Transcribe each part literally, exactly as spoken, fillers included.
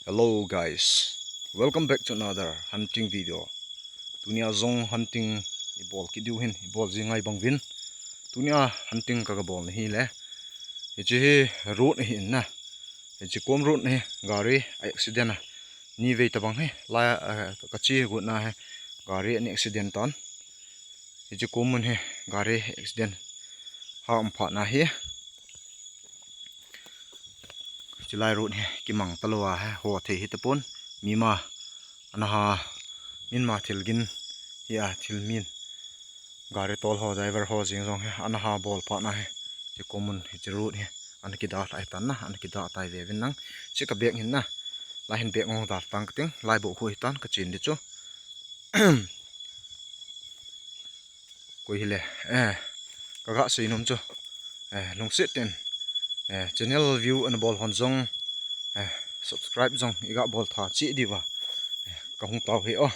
Hello guys, welcome back to another hunting video. Tunia jong hunting i bol kit diu hin, i bol jing ngai bang uvin. Tunia hunting ka ga bol na hi le. Hiche hi road hi in na. Hiche kom road hi gari a accident a. Ni vei tabang hi la, eh, ka chi gu na hi gari a ni accident tan. Hiche kom mun hi gari accident ha um pha na hi. Chilai road hi kimang talou a hi ho thei hi tapon. Mi ma ana ha, min ma thil gin hi a, thil min. Gari tol ho, driver ho jing jong hi ana ha bol pha na hi. Hiche kom mun hiche road hi ana kida tai tan na, ana kida tai ve vin nang. Hiche ka bag hin na. Lai hin bag ngong da tang ka ting, lai bo khu hi tan ka chin di chu. Koi hile, eh, ka ga sei nom chu, eh, lungset in, eh, channel view ana bol hon jong, eh, subscribe jong i ga bol tha chi diu va, eh, ka hung tao hi o.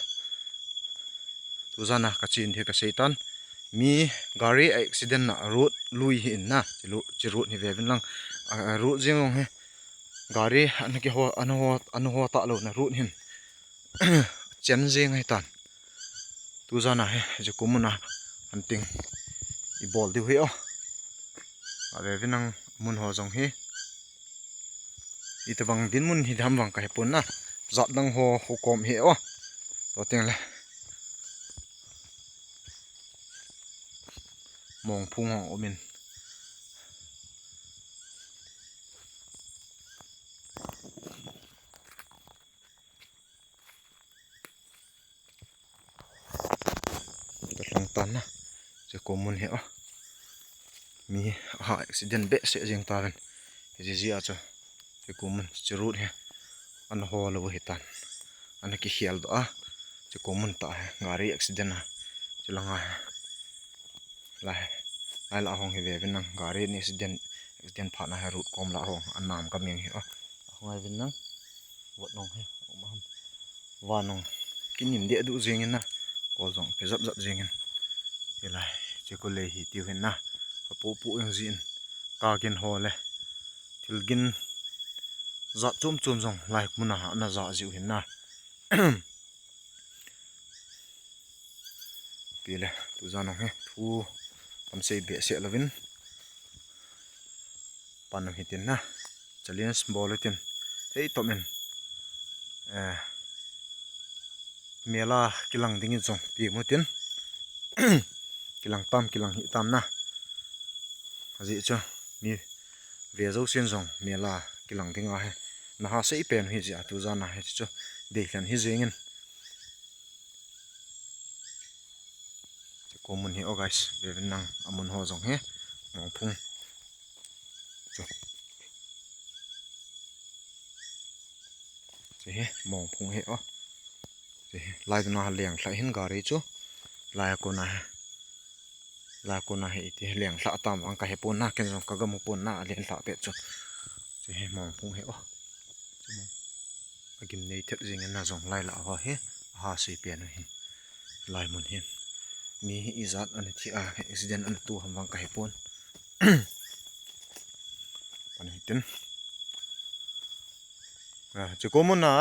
Tujan a ka chin hi ka sei tan. Mi gari accident na road lui hi in na, chi lu-, chi road hi ve vin lang. A, road jing jong hi gari ana ki ho, ana ho, ana ho ta lou na road hin. Chen jing hi tan. Tujan a hi, hiche kom mun a hunting i bol diu hi o. A ve vin nang mun ho jong hi. Itobang dinmun hi dam vang ka he pon na. Jat dang ho, ho kom hi o. To teng le. Mong phung ho um in. Ka lhung tan na. Hiche kom mun hi o. Mi ha accident behseh jeng tauvin. Hiche jeh a chu. Hiche kom mun, hiche road hi. Ana ho lou hi tan. Ana kikhel doh a. Hiche kom mun ta hi. Gari accident a. Hiche lang a hi. Lai, lai lah hung hi ve vin nang, gari ni accident, accident phat na hi road kom lah hung, anam ka meng hi o. Hung hi vin nang, vot nong hi, um ham. Van nong, kinim deh duh jing in na, kol jong pe jap jap jing in. Hilai, hiche kol lei hi tiu hin na, apu pu jeng jin, ka gin ho le, thil gin, jat chom chom jong, lai mun a, ana ja jiu hin na. Pi le, tujan nong hi, thu tam sei behseh louvin. Pan nong hi tin na, challenge bol u tin. Hei tom in. Eh, mela kilang ding in jong, ti mu tin. Kilang tam, kilang hi tam na. Ajeh chu, mi ve jousen jong, mela kilang ding a hi. Na ha sei pen hi jeh a tujan a hi chu, dei lhen hi jing in. Hiche kom mun hi o guys, ve vin nang amun ho jong hi, mong phung. Chu. Hiche hi, mong phung hi o. Hiche hi, lai duna leng lha hin gari chu. Lai a kona hi. Lai a kona hi iti leng lha tam vang ka he pon na, ken jong ka ga mu pon na, a leng lha pet chu. Hiche hi, mong phung hi o. Agim nei thet jing in na jong lai lah ho hi, aha sei pen u hin. Lai mun hin. Mi hi ijat ana thi a, accident ana tu ham vang ka he pon. Pan hi tin. Ah, hiche kom mun a.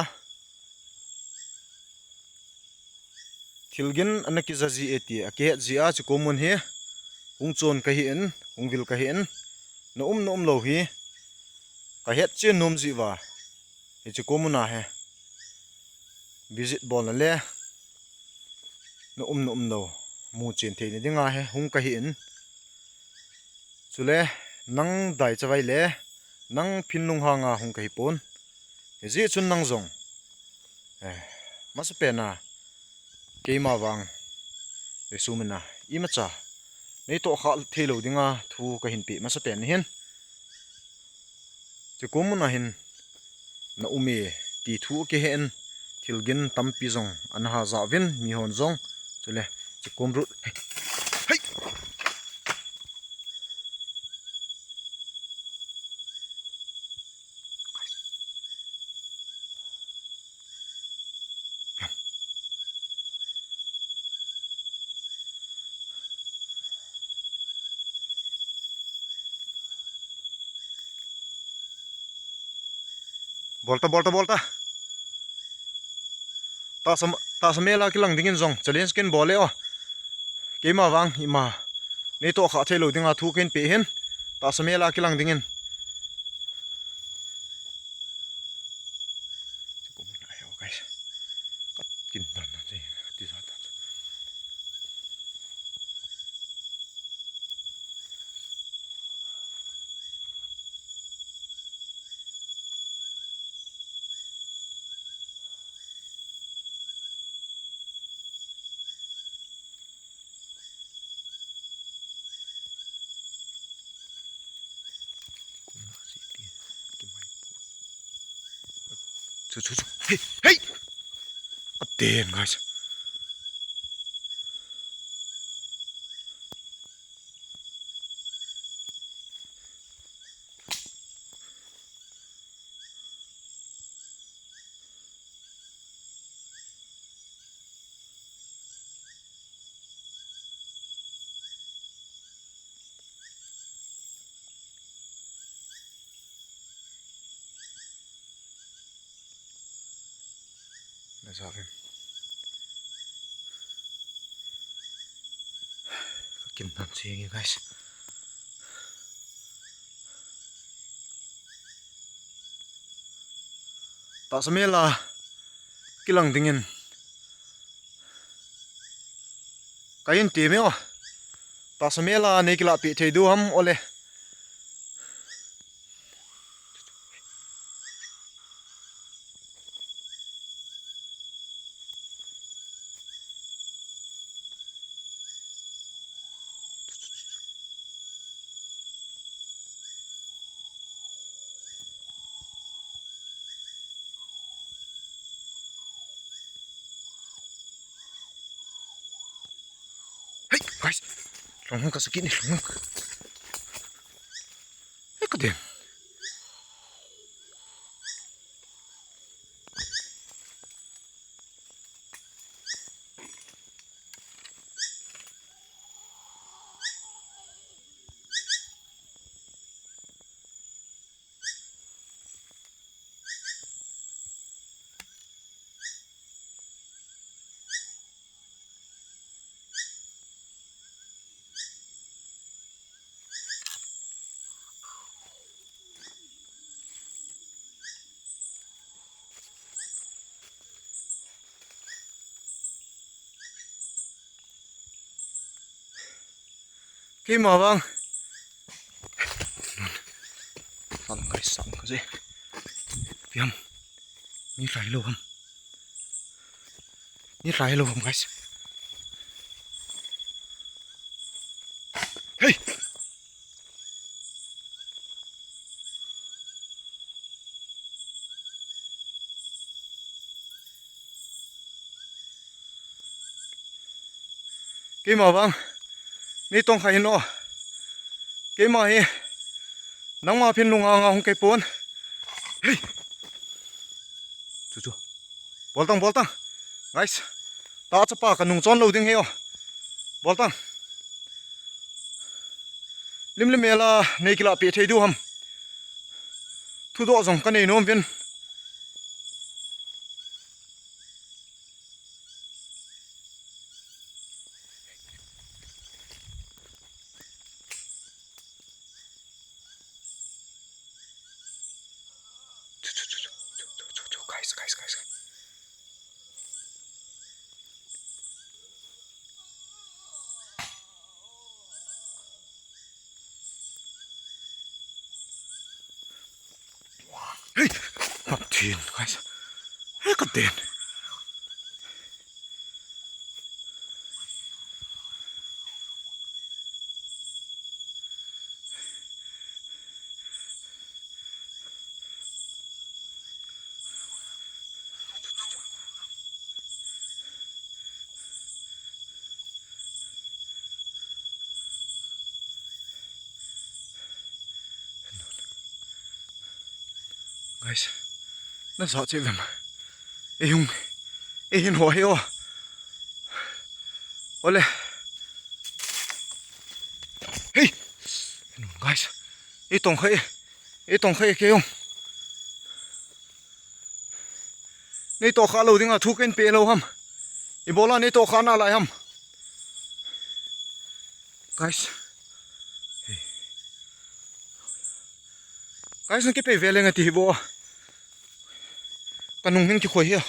Thil gin ana kija ji e ti, a kihet ji a hiche kom mun hi. Hung chon ka hi in, hung vil ka hi in. Na um, na um lou hi. Ka het chen nom ji uva. Hiche kom mun a hi. Visit bol na le. Na um, na um lou. Mu chen thei na ding a hi. Hung ka hi in. Chule, nang dai chavai le, nang phin lunghang a hung ka hi pon. Hijeh chun nang jong. Eh, masa pen a, keima vang, Jesu min a, imacha, nei toh kha thei lou ding a, thu ka hin pe masa pen hin. Hiche kom mun a hin, na um e, ti thu kihe in, thil gin tampi jong, ana ha ja uvin, mi hon jong, chule, hiche kom road, hei, hei. Bolta, bolta, bolta. Tahsa, tahsa mel a kilang dingin jong challenge kin bol e o. Keima vang ima nei toh kha thei lou dinga thu kin pe hin. Tahsa mel a kilang dingin. Kat kin dan dan je, ti za dan. Chu, chu, chu. Hey, hey! Aten, guys. Na sa rin. Ka kin dan si ngi, guys. Tahsa mel a kilang dingin. Ka in ti mi o. Tahsa mel a nei kilah pi thei du ham ole. Hey, guys. Long long ka sakit ni, long long. Hey, ka den. Keima vang. Salam guys, salam guys. Piam. Ni lai lo ham. Ni lai lo ham, guys. Hey. Keima vang. Ni tong kha hin o. Keima hi. Nangma phin lunga nga hung kei pon. Hey. Chu chu. Bol tang, bol tang. Guys. Ta chapa ka nung chon lo ding he o. Bol tang. Lim lim mel a nei kilah pi thei du ham. Thudoh jong ka nei nom vin. Guys, guys, guys. Hey, Pathen, guys. Hey, ka den. Guys, na sa che vem. E hung, e hin ho he o. Ole. Hey. Guys. E tong khai. E tong khai ke yong. Nei tohkhah lou dinga thu kahin pe lou ham. Ibola nei tohkhah nalai ham. Guys. Hey. Guys, na kipe ve leng ati hi bo. Ka nung hin kikhoi hi a.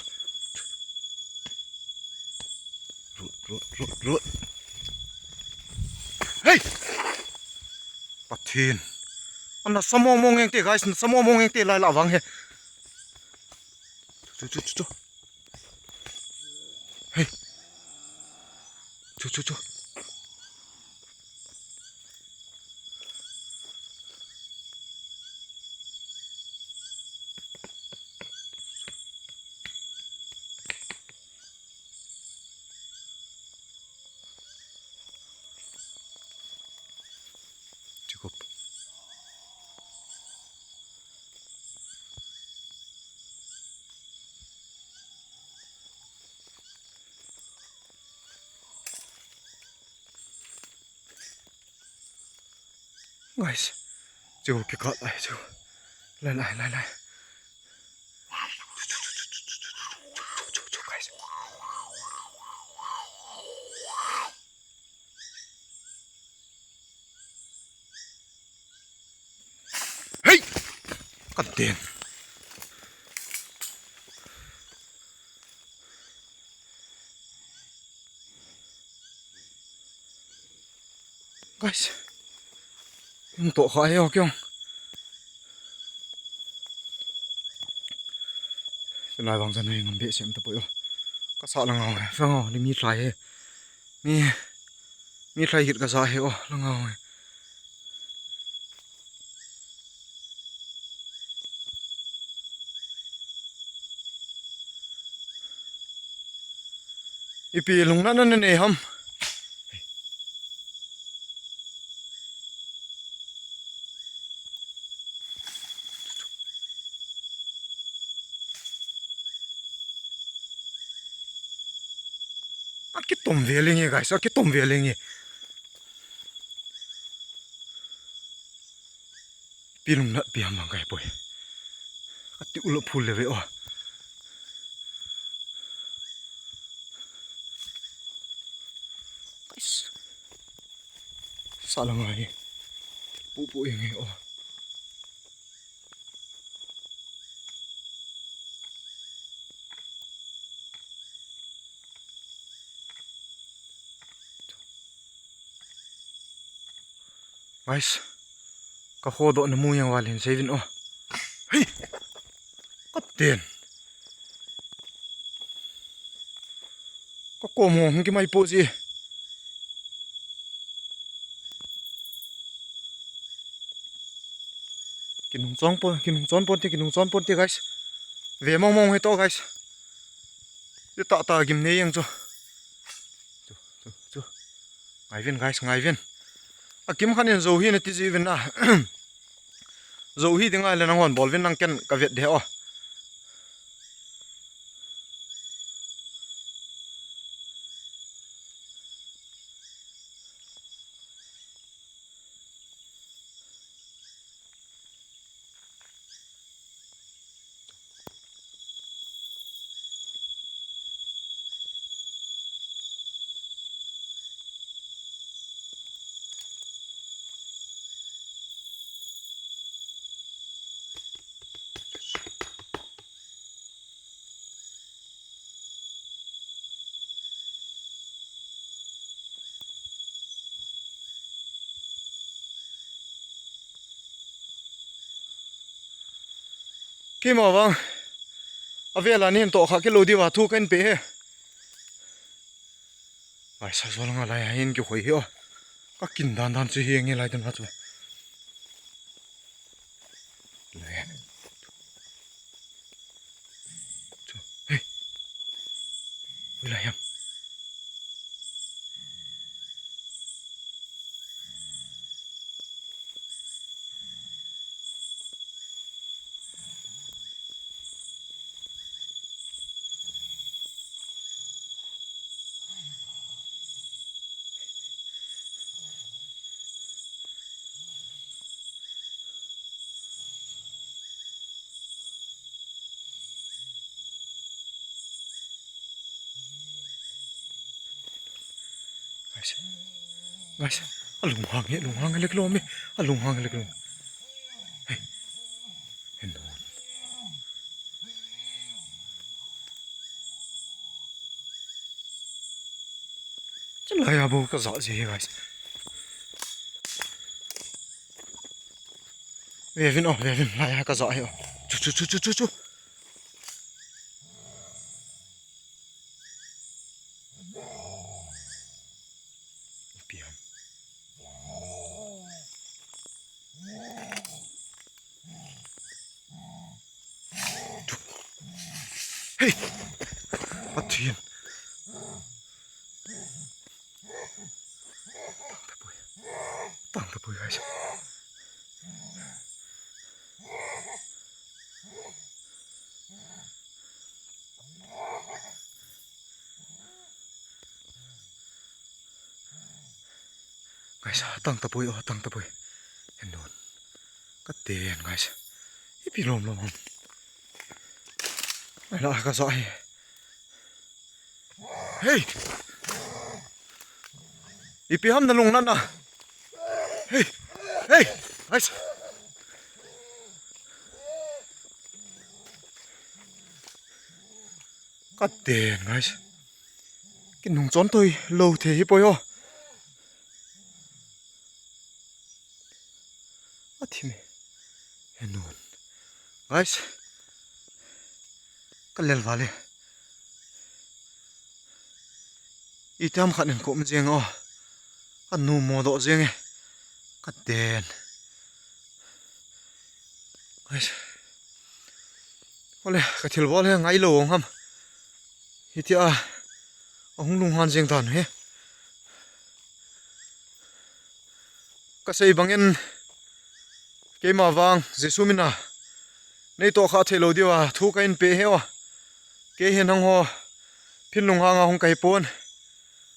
Rut, rut, rut, rut. Hey! Pathen. Ana sa mong mong engte, guys, na sa mong mong engte lai la vang hi. Chu, chu, chu, chu. Hey. Chu, chu, chu. Cukup. Guys, chu kikat lai chu. Lai, lai, lai, lai. Chu, chu, chu, guys. Hey! Ka den. Guys. Hung tohkhah hi o kiong. Chulai vang chan hi ngam behseh tapoi o. Ka sah lang o, vang o, ni mi thlai hi. Mi, mi thlai hit ka sa hi o, lang o. Ipi lungnatna nanei ham. Akitom ve lenge, guys, akitom ve lenge. Ipi lungnat pi ham bang kahe poi. Kati u lo phul le ve o. Guys. Sah lang a hi. Pu pu eng hi o. Guys, ka khodoh na mu yang valin seivin o. Hei! Ka ten. Ka kom ho hung kimai po ji. Kinung chon pon, kinung chon ponte, kinung chon ponte, guys. Ve mong mong hi to, guys. Ti tah tah gim nei jeng chu. Chu, chu, chu. Ngai vin, guys, ngai vin. Akim khan in jo hi nati ji vin na. Jo hi ding ngai le nang hon bol vin nang ken ka vet de o. Keima vang. Avela nin tohkhah kilou diuva thu kahin pe hi. Ai, sa jol nga lai hin kikhoi hi o. Ka kin dan dan chu hi nge lai dan chu. Lai. Chu. Hey. Ui lai ham. Guys, alunghang hi, lunghang hi lek lo mi. Alunghang hi lek lo. Hey. He non. Chulai a bou ka ja ji hi, guys. Vevin o, vevin, lai a ka ja hi o. Chu, chu, chu, chu, chu, chu. Ipi ham. Hey! Pathian. Tang tapoi. Tang tapoi, guys. Guys, tang tapoi o, tang tapoi. He non. Ka ten, guys. Ipi lom lom ham. Ai la ka ja hi. Hey! Ipi ham na lung nana. Hey! Hey! Guys. Ka ten, guys. Kinung chon toi lo thei hi poi o. Athi mi. He non. Guys. Ka lel vale. Itiham khat in ka um jeng o. Ka nu mo doh jeng e. Ka ten. Guys. Ole, ka thil bol hi ngai lo ong ham. Hitia ahung lunghan jeng tan hi. Ka sei bangin keima vang Jesu mina nei tohkha thei lo diuva thu ka hin pe hi o. Kei hin hang ho phin lunghang a hung ka hi pon.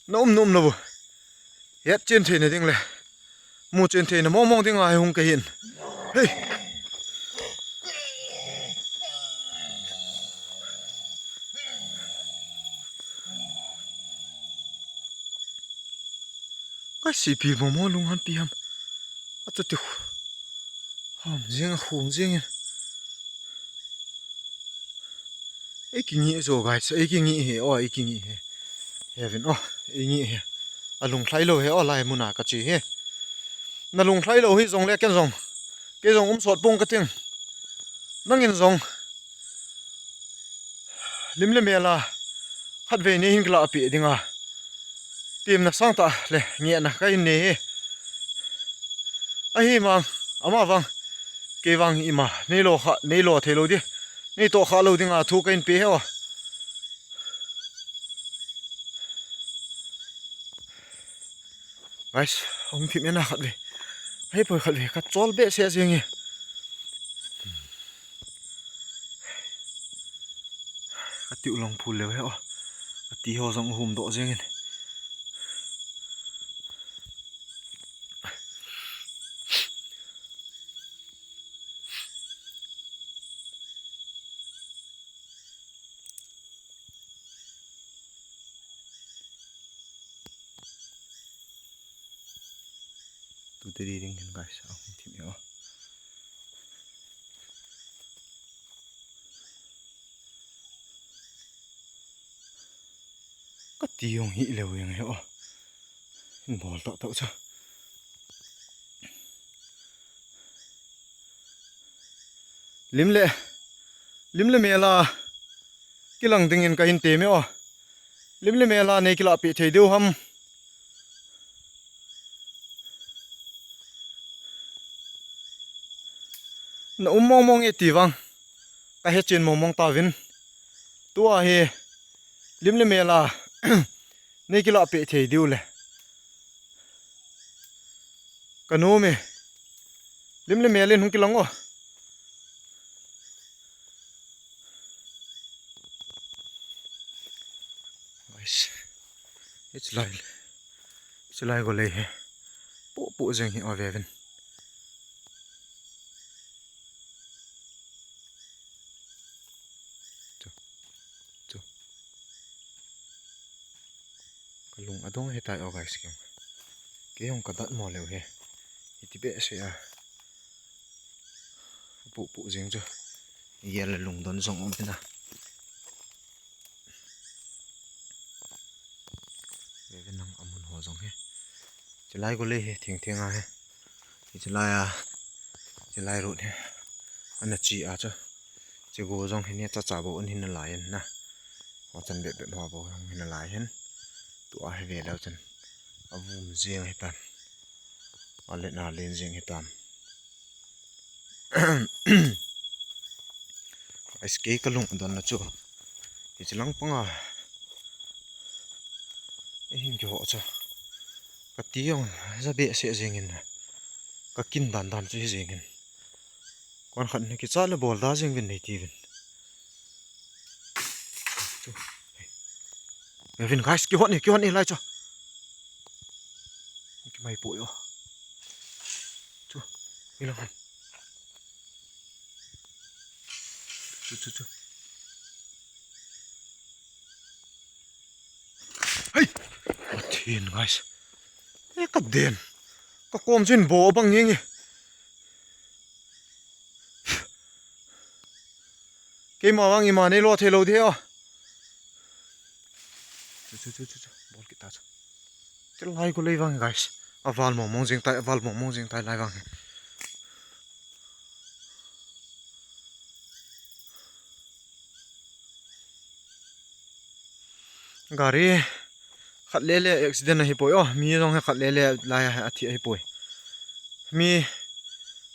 Na um na um lo bu. Het chen theina ding le mu chen theina mong mong ding a hi hung ka hin. Hey. Ka sipi mo mo lunghan pi ham. A chu ti khu. Ham jing a khung jing in. Ei ki ngi zo guys, ei ki ngi he, o, ei ki ngi he. He vin o, ei ngi he. A lung thlai lo he, o, lai muna ka chi he. Na lung thlai lo hi zong le ken zong. Kei zong um sot pong ka ting. Nangin zong. Lim le mel a. Khat vei ni hin kila pi dinga. Tim na sang ta le nge na ka hin ne he. Ahi mang, ama vang. Kei vang ima, nei lo kha, nei lo thei lo di. Nei tohkha lo dinga thu ka hin pe he o. Guys, hung thim ena khat ve. Hei poi khat ve, ka chol be se jeng e. Ka tiu long phul leu he o. Ka ti ho zong hum doh jeng in. Tute di ding hin guys, a hung thim e o. Ka ti hong hi leu yang he o. Hin bol tah tah cha. Lim le, lim le mel a kilang dingin ka hin ti me o. Lim le mel a nei kila pi thei diu ham. Na um mong mong e ti vang. Ka he chin mong mong ta vin. Tua hi lim le mel a nei kila pi thei diu le. Ka nu mi. Lim le mel in hung kilang o. Guys, it's like, it's like go lei he. Pu pu jeng hi o vevin. Chu, chu. Lung adong hitai o guys, kei. Kei jong kadat mo leu hi. Hiti behseh a. Pupu jing chu. Yel le lungdon jong um tina. Ve ve nang amun ho jong hi. Chilai golei hi thengtheng a hi. Chilai a. Chilai road hi. Ana chi a chu. Chigo jong hi ni chacha bou un hin alai in na. Hochan bep bep ho bou hin alai hin. Tua hi ve leu chun. Avum jing hitan. Alen alen jing hitan. Guys, kei kalung adon na chu. Hichi lang panga. Eihin kiho chu. Kati jong ja behseh jingin. Kakin dan dan chu hi jingin. Kon khat ni kicha le bol da jing vin nei ti vin. Chu. Ve vin guys, kihot ni, kihot ni lai chu. Kimai poi o. Chu. Hilang han. Chu, chu, chu. Hei! Pathen, guys. E, kaden. Kakom chun bo abang nge nge. Keima vang ima neilo thei lou ding o. Chu, chu, chu, chu, chu. Bol kit ta chu. Chilai golei vang, guys. Aval mong mong jing tai, aval mong mong jing tai lai vang. Gari khat le le accident ahi poi o, mi jong hi khat le le lai a thi ahi poi. Mi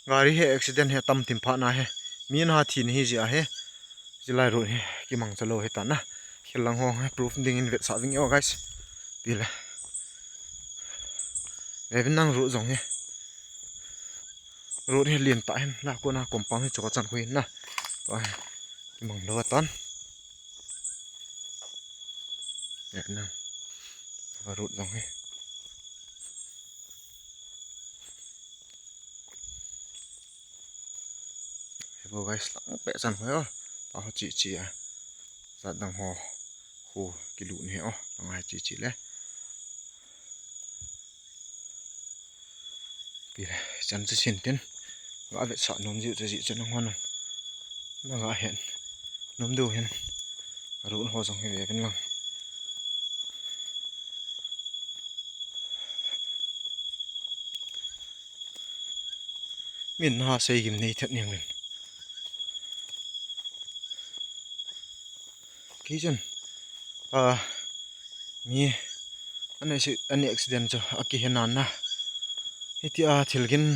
gari hi accident hi tam tim pha na hi. Mi na thi na hi ji ahi. Chilai road hi kimang cha lou hi ta na. Khel lang ho hi proof ding in vetsah ving o guys. Pi le. Ve vin nang road jong hi. Road hi lien ta hin la ko na compound hi cho chan khu hin na. Tua hi. Kimang lou atan. Ya na. Road jong hi. Hi bo guys, lang peh chan khu o. Pa ho chi chi a. Jat dang ho. Khu kilut ni o. Lang hai chi chi le. Pi le, chan chu sin tin. Ga vetsah nom jiu chu ji chu nang hon. Na ga hen. Nom diu hin. Road ho jong hi ve vin lang. Min na sei gim nei thet niang vin. Kei chun. A, mi ani si, ani accident chu akihe nan na. Hiti a thil gin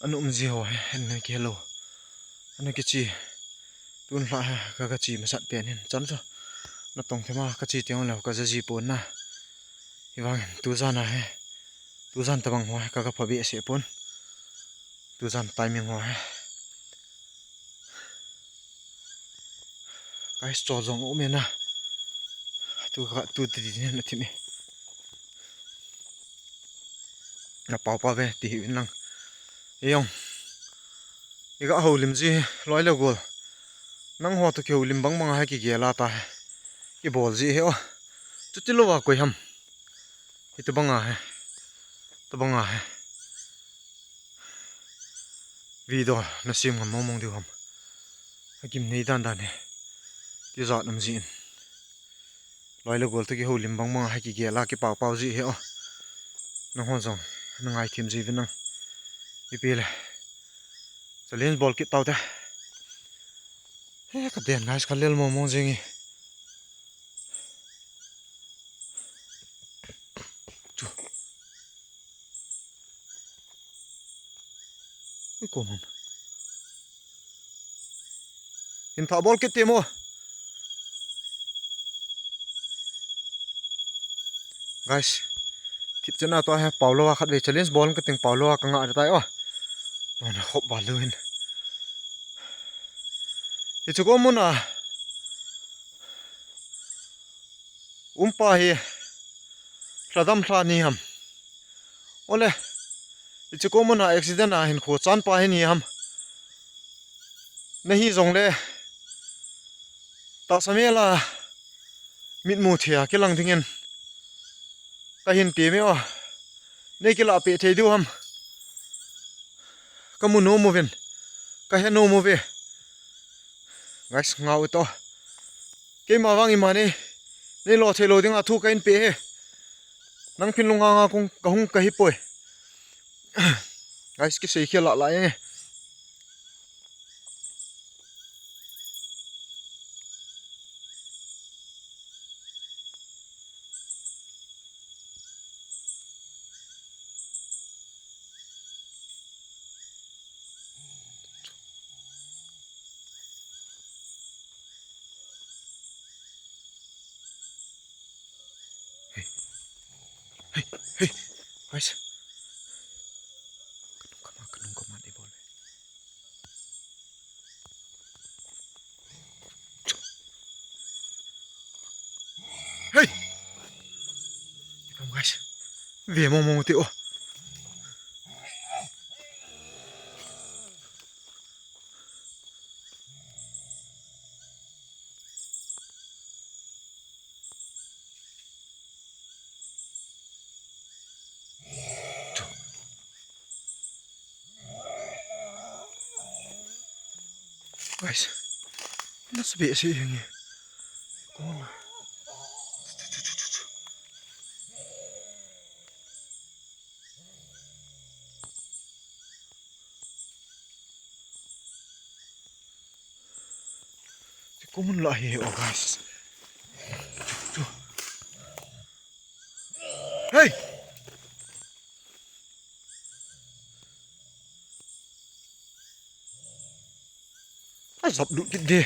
ana um ji ho hi, ana kihe lou. Ana kichi. Tun lha hi, ka, kachi masat pen hin. Chan chu. Natong thema kachi teng lou, kaja ji pon na. Hivang hin, tujan a hi. Tujan tabang ho hi, ka, kapha behseh pon. Tujan timing ho hi. Guys, chol jong um e na. Tu ka, tu ti ti na thim e. Na pau pau ve ti hi vin lang. Ei jong. I ga houlim ji loi le gol. Nang ho toh kihoulim bang bang a hi kigel a ta hi. Kibol ji hi o. Chuti lou a koi ham. Hi tabang a hi. Tabang a hi. Video na sem ngam mong mong diu ham. Agim nei dan dan hi. Tijat um jin. Loi le gol toh kihoulim bang bang a hi kigel a kipau pau ji hi o. Nang hon jong. Na ngai thim ji vin nang. Ipi le. Challenge bol kit tau te. He, ka den guys, ka lel mong mong jing e. Chu. Ui, kom ham. Hin tha bol kit ti mo. Guys, thip chena to he, pau lou a khat ve challenge bol ka ting pau lou a ka nga tai o. Non khop ba lu hin. Hichu ko muna. Umpa hi. Hladam hla ni ham. Ole. Hichu ko muna accident a hin kho chan pa hi ni ham. Na hi jong le. Ta samela. Mitmu thia kilang dingin. Kahin ti mi o. Nei kilah peh thei diu ham. Kamu nom uvin. Kahe nom uve. Guys, ngah u to. Keima vang ima nei. Nei lo thei lou dinga thu kahin pe e. Nang phin lunga nga kong kahung kahi poi. Guys, kisei khel lah lah e. Hey. Hey. Hey. Guys. Kanung kama, kanung kama ni bol. Hey. Come guys. Ve mong mong ti o. Guys, na sabi si hingi. Kona. Ti kumun la hi o guys. Hey! Ai, zap lut kit de.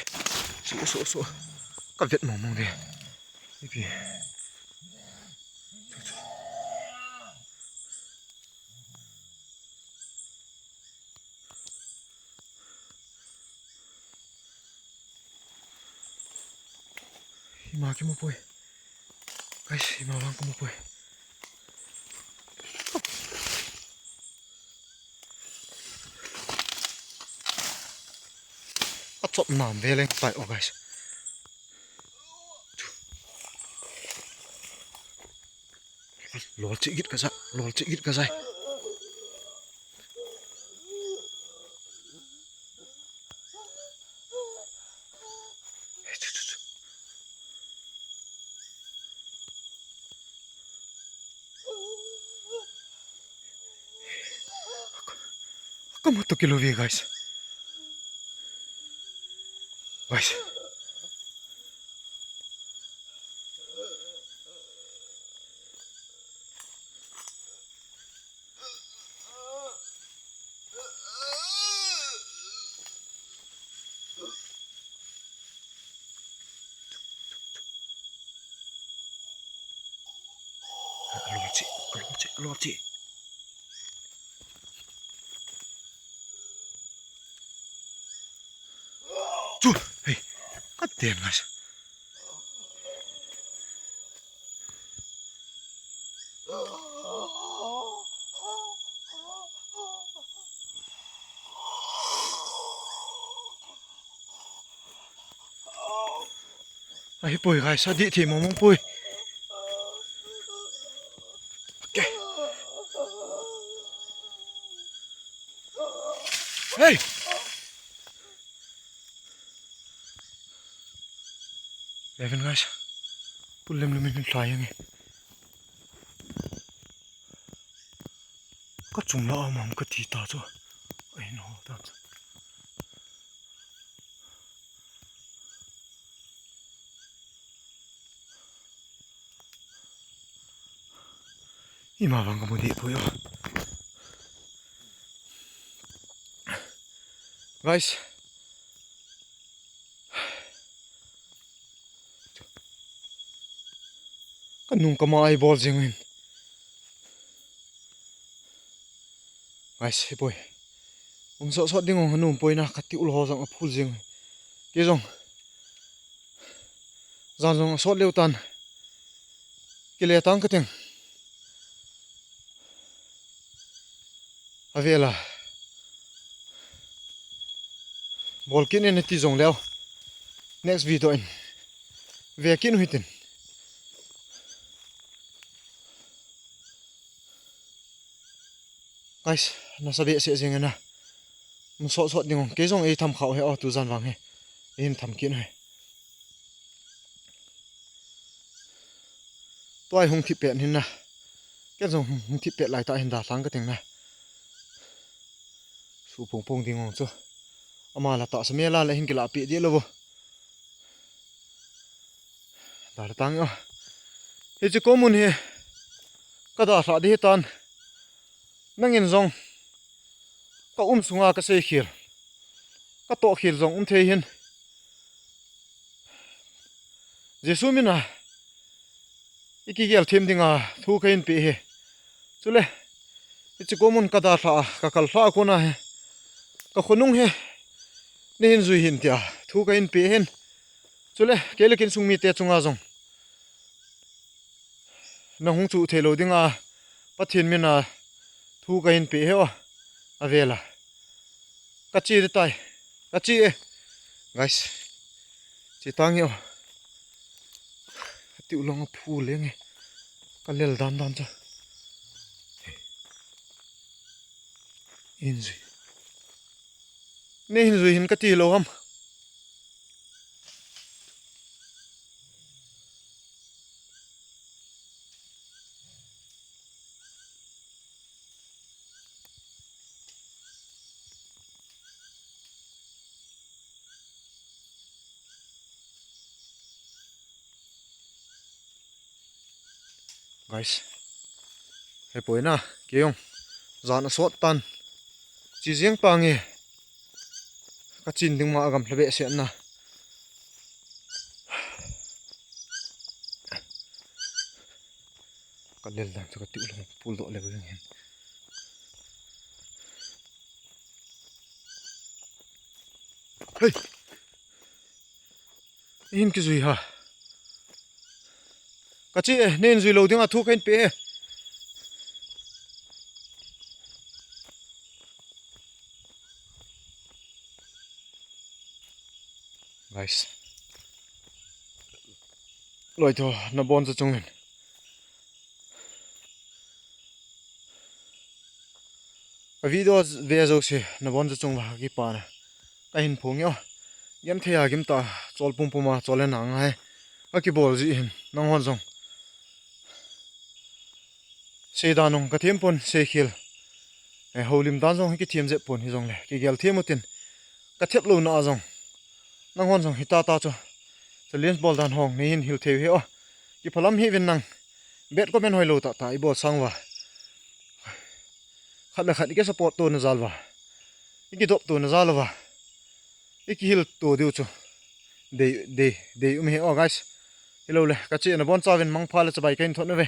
Su, su, su. Ka vet mong mong de. Ipi. Ima kimu poi. Guys, ima vang kimu poi. A chop nam ve leng tai o guys. Lol chi git ka sa, lol chi git ka sa. Kamu to kilo ve guys. Guys. Alom chi, alom chi, alom chi. Chu, hey, ka ten ngas. Ahi poi guys, adih thei mong mong poi. Okay. Hey! Levin guys. Pul lem lem in hlai ang e. Ka chung la a um am ka ti ta chu. Ai no ta chu. Ima vang ka mu deh poi o. Guys. Ka nung ka ma ai bol jing in. Guys, hi poi. Um sot sot ding ong hanum poi na ka ti ul ho jong a phul jing. Kei jong. Jan jong a sot leu tan. Kile tang ka ting. Avela. Bol kit in nati jong leu. Next video in. Ve kit u hitin. Guys, nasa behseh jeng e na. Mun sot sot ding ong. Kei jong ei tham khau he o, tu jan vang he. Ei hin tham kit u he. Tua hi hung thip pet hin na. Ken jong hung, hung thip pet lai ta hin dalhang ka ting na. Su pong pong ding ong chu. Ama la tahsa mel a le hin kila pi di lo vo. Dalha tang o. Hiche ko mun hi ka dalha di hitan. Nangin jong ka um sunga ka sei khel, ka toh khel jong um thei hin. Jesu mina i kigel them dinga thu ka hin pe hi. Chule, hiche ko mun ka dalha a, ka kal lha a kona hi, ka khonung hi nei hin jui hin tia thu ka hin pe hin. Chule, kei le kin sung mite chunga jong na hung chuh thei lo dinga Pathen mina thu ka hin pe hi o. A vela. Ka che di tai. Ka che e. Guys. Che tang e o. Ka tiu long a phu leng e. Ka lel dan dan cha. Hin jui. Nei hin jui hin ka ti lo ham. Guys. He poi na, kei jong. Jan a sot tan. Chi jeng pa nge. Ka chin ding ma a gamla behseh na. Ka lel dan chu ka tiu long pul doh le veng hin. Hei. Hin kijui ha. Ka che e, nei hin jui lo dinga thu ka hin pe e. Guys. Loi tho, naboncha chungin. Ka video ve jouse, naboncha chung uva kipana ka hin phong e o. Genthei a gimtah, chol pum pum a, chol le nang a he. Ka kibol jeh hin, nanghon jong. Sei dan ong ka them pon, sei khel. Eh, houlim dan jong hi kithem jep pon hijongle. Kigel them utin. Ka thep louna a jong. Nanghon jong hita ta chu. Challenge bol dan hong, nei hin hil thei u he o. Kiphalam hih uvin nang. Bad comment hoilou tah tah i bol sang uva. Khat le khat i kisupport tona jal uva. I kidop tona jal uva. I kihil to diu chu. Dei, dei, dei um he o guys. Hilou le, ka che e nabonchauvin mangpha le chibai ka hin thot uve.